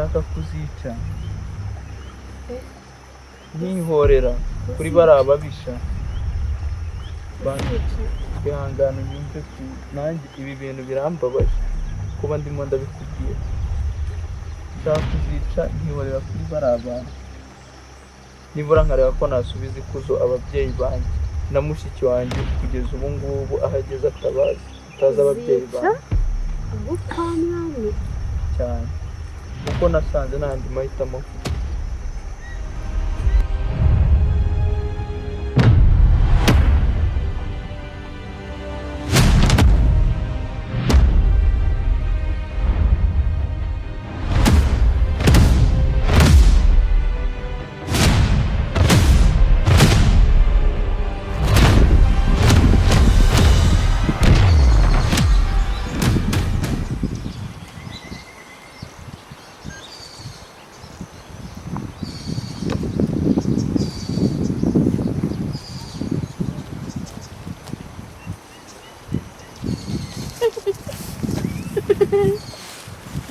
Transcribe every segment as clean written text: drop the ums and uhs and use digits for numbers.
Nshaka kuzica nkihorera kuri bariya babisha. Ihangane unyumve, nanjye ibi bintu birambabaje kuba ndimo ndabikubwira. Nshaka kuzica nkihorera kuri bariya bantu, nibura nkareba ko nasubiza ikuzo ababyeyi banjye na mushiki wanjye kugeza ubu ngubu aho ageze atabazi, atazi ababyeyi Uzica banjye. Abo kwa mwami? Cyane, kuko nasanze nta yandi mahitamo mfite.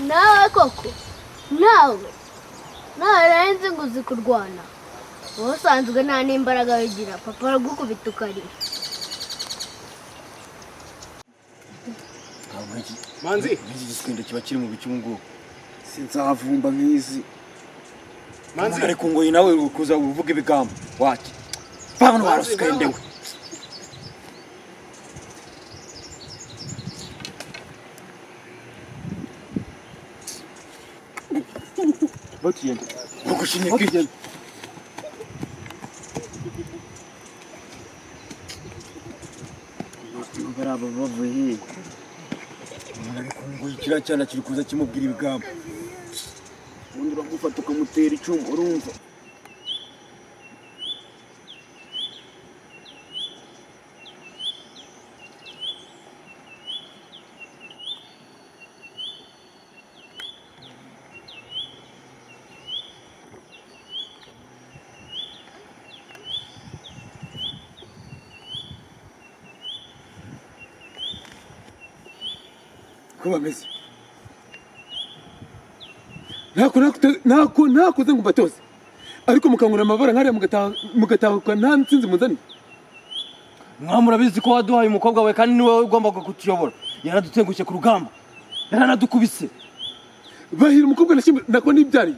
Nawe koko, nawe nari nzi ngo uzi kurwana. Wowe usanzwe nta n'imbaraga wigira, papa aragukubita ukarira. Manzi. Nk'iki giswende kiba kiri mu biki ubu ngubu? Sinzavumba nk'izi. Manzi. Umuntu ari ku ngoyi nawe kuza uvuga ibigambo waki bano waruswende we. Batugenda. Ntugushimye kwiki. Bari aba bavuye hehe? Umuntu ari ku ngoyi, kiriya cyana kiri kuza kimubwira ibigambo. Ubundi uragufata ukamutera icumu, urumva? Ko bameze ntako ntakoze ngo mbatoze, ariko mukangura amabara nkariya, mugatahuka nta ntsinzi muzaniye. Mwami, urabizi ko waduhaye umukobwa we kandi ni wowe ugombaga kutuyobora. Yaradutengushye ku rugamba, yaranadukubise. Bahira umukobwa nako nibyariye,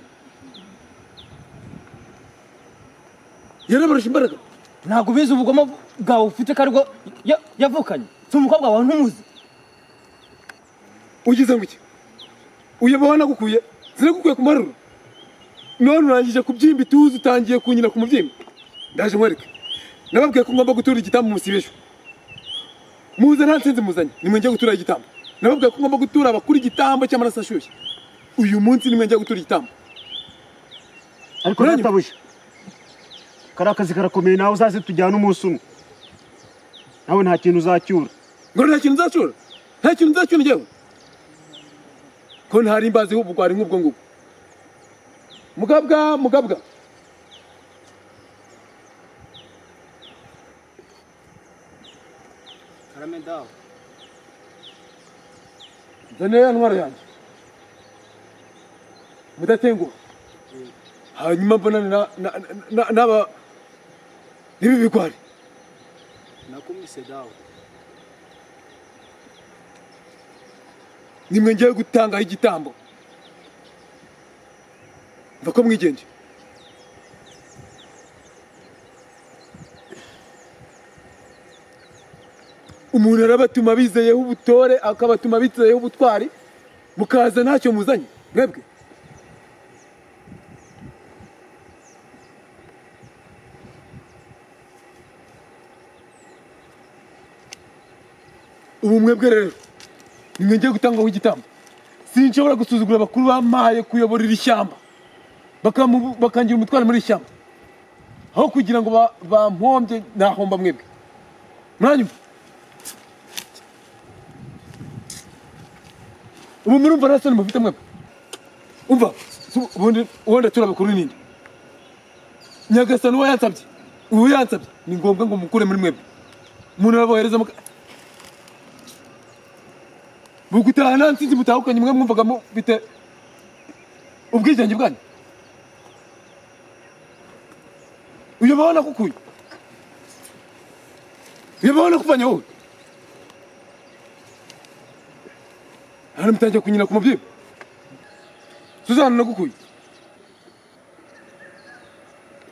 yarabarusha imbaraga. Ntabwo ubizi ubugome bwawe ufite ko aribwo yavukanye. Si umukobwa wawe, ntumuzi. Ugize ngo iki? Uyoba wanagukuye, sinagukuye ku maruro, none urangije kubyimba ituze, utangiye kunyina ku mubyimba. Ndaje nkwereke. Nababwiye ko ngomba gutura igitambo umunsi w'ejo. Muze nta ntsinzi muzanye, nimwe ngiye gutura igitambo. Nababwiye ko ngomba gutura abakuru igitambo cy'amaraso ashyushye. Uyu munsi nimwe ngiye gutura igitambo. Ariko Uranyumva? databuja, kariya kazi karakomeye, nawe uzaze tujyane umunsi umwe, nawe nta kintu uzacyura. Ngo nta kintu nzacyura? Nta kintu nzacyura njyewe ko ntari mbaziho ubugwari nk'ubwo ngubwo? Mugabwa, mugabwa! Karame dawe. Nzanira ya ntwaro yanjye, mudatenguha, hanyuma mbonane n'aba n'ibi bigwari. Nakumvise dawe. Nimwe ngiye gutangaho igitambo. Mva ko mwigenge. Umuntu arabatuma bizeyeho ubutore, akabatuma bizeyeho ubutwari, mukaza ntacyo muzanye mwebwe. Ubu mwebwe rero nimwe ngiye gutangaho igitambo. Sinshobora gusuzugura abakuru bampaye kuyobora iri shyamba, bakangira umutwaro muri iri shyamba. Aho kugira ngo bampombye, nahomba mwebwe. Muranyumva? Ubu murumva nta soni mufite mwebwe? Umva, ubundi atura abakuru ninde? Nyagasani uwo yansabye, uwo yansabye, ni ngombwa ngo mukure muri mwebwe. Umuntu arabohereza mugutaha nta ntsinzi mutahukanye. Mwe mwumvaga mufite Ubwigenge bwanyu uyobaho nakukuye, uyobaho nakuvanye wowe. Hano mutangiye kunyina ku mubyimba. Suzana nagukuye.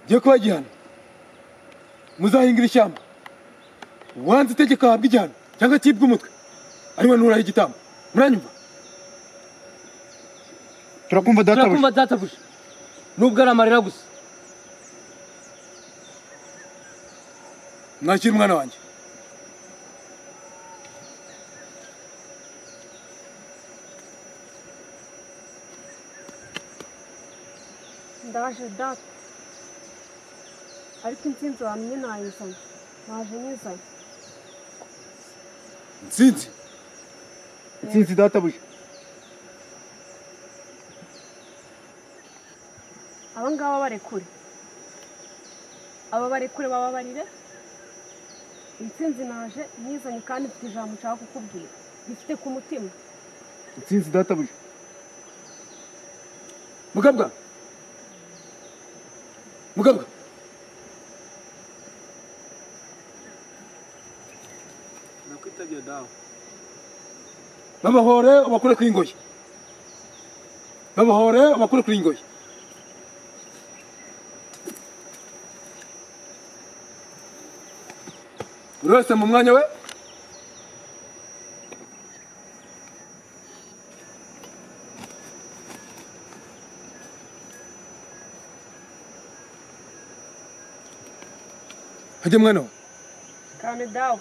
Ngiye kubaha igihano. Muzahingira ishyamba. Uwanze itegeko ahabwa igihano cyangwa acibwe umutwe. Ariwe nturaho igitambo. Muranyumva? Turakumva databuja. Turakumva databuja, nubwo ari amarira gusa. Mwakira umwana wanjye. Ndaje data, ariko intsinzi wamenye nayizanye, naje nyizanye. Intsinzi? Intsinzi databuja. Aba ngaba barekure, aba barekure bababarire. Intsinzi naje nyizanye kandi mfite ijambo nshaka kukubwira rifite ku mutima. Intsinzi databuja. Mugabwa, mugabwa, Nakwitabye dawe. Babahore ubakure ku ingoyi. Babahore ubakure ku ingoyi. Buri wese mu mwanya we. Hajya mwana we. Kame dawe.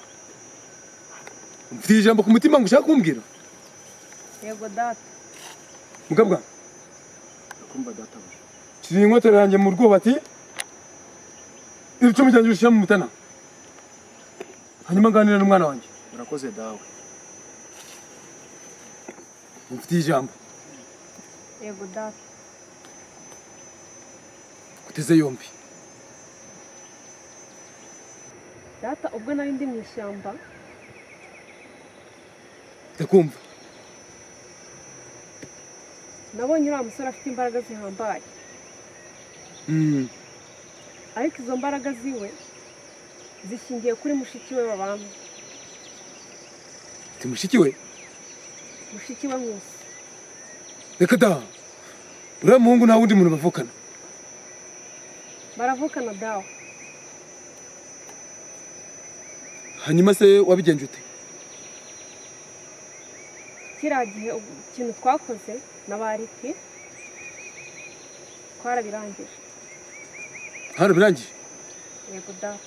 Mfite ijambo ku mutima ngo ushaka kumbwira? Yego data. Mugabwa. Ndakumva databuja. Kiri inkweto yanjye mu rwubati. Icumu cyanjye ushyira mu mutana. Hanyuma nganira n'umwana wanjye. Urakoze dawe. Mfite ijambo. Yego data. Kuteze yombi. Data, ubwo nari ndi mu ishyamba. Ndakumva. Nabonye uriya musore afite imbaraga zihambaye. Ariko izo mbaraga ziwe zishingiye kuri mushiki we babana. Ati mushiki we? Mushiki we Nkusi. Reka da. Uriya muhungu nta wundi muntu bavukana. Baravukana dawe. Hanyuma se wabigenje ute? Kiriya gihe ikintu twakoze na bariki twarabirangije. Twarabirangije? Yego data.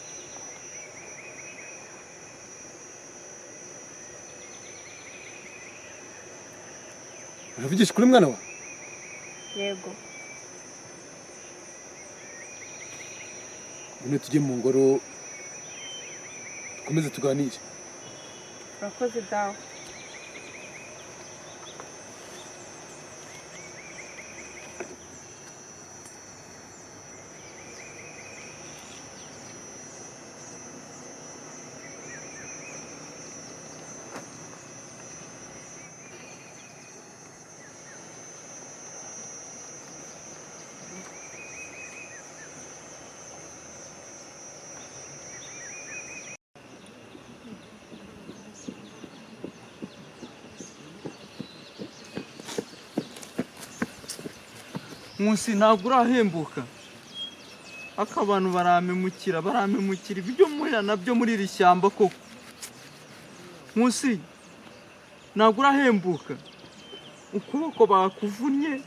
Uravugisha kuri mwana wa? Yego. None tujye mu ngoro dukomeze tuganire. Urakoze dawe. Nkusi ntabwo urahembuka. Aka abantu baramemukira, baramemukira ibyo muhira nabyo muri iri shyamba koko. Nkusi ntabwo urahembuka. Ukuboko bakuvunnye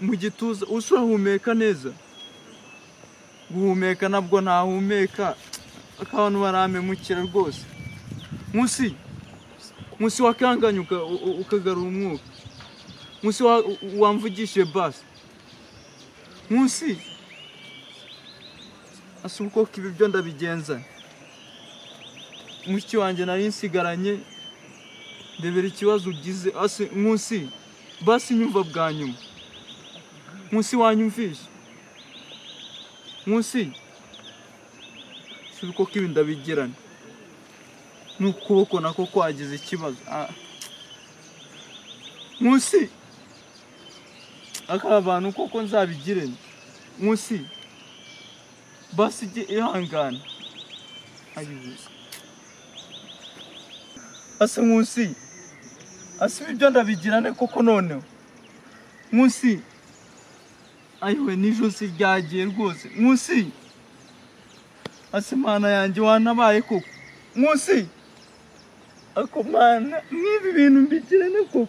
mu gituza usurahumeka neza. Guhumeka nabwo ntahumeka. Aka abantu baramemukira rwose. Nkusi, Nkusi wakanganya ukagarura umwuka. Nkusi wamvugishije basi. Nkusi asuko ibi byo ndabigenza. Mushiki wanjye nari nsigaranye, ndebera ikibazo ugize. Ase Nkusi basi nyumva bwa nyuma. Nkusi wanyumvishe. Nkusi suko ibi ndabigirana. N'ukuboko nako kwagize ikibazo. Nkusi Aka bantu koko nzabigire nte? Nkusi, basi ujye ihangana. Ayibuze ase Nkusi, ase ibyo ndabigirane koko noneho Nkusi. Ayiwe, n'ijosi ryagiye rwose. Nkusi, ase Mana yanjye, wanabaye koko Nkusi. Ako Mana, nk'ibi bintu mbigirane koko?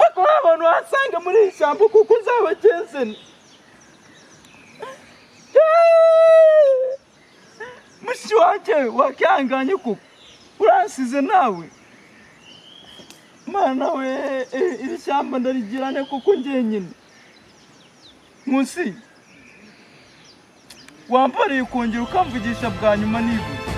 Ako abantu wasanga muri iri shyamba kuko nzabagenzene. Mushiki wanjye, wakihanganye koko, uransize nawe. Mana we, iri shyamba ndarigirane koko njyenyine? Nkusi, wambariye ukongera ukamvugisha bwa nyuma nibura.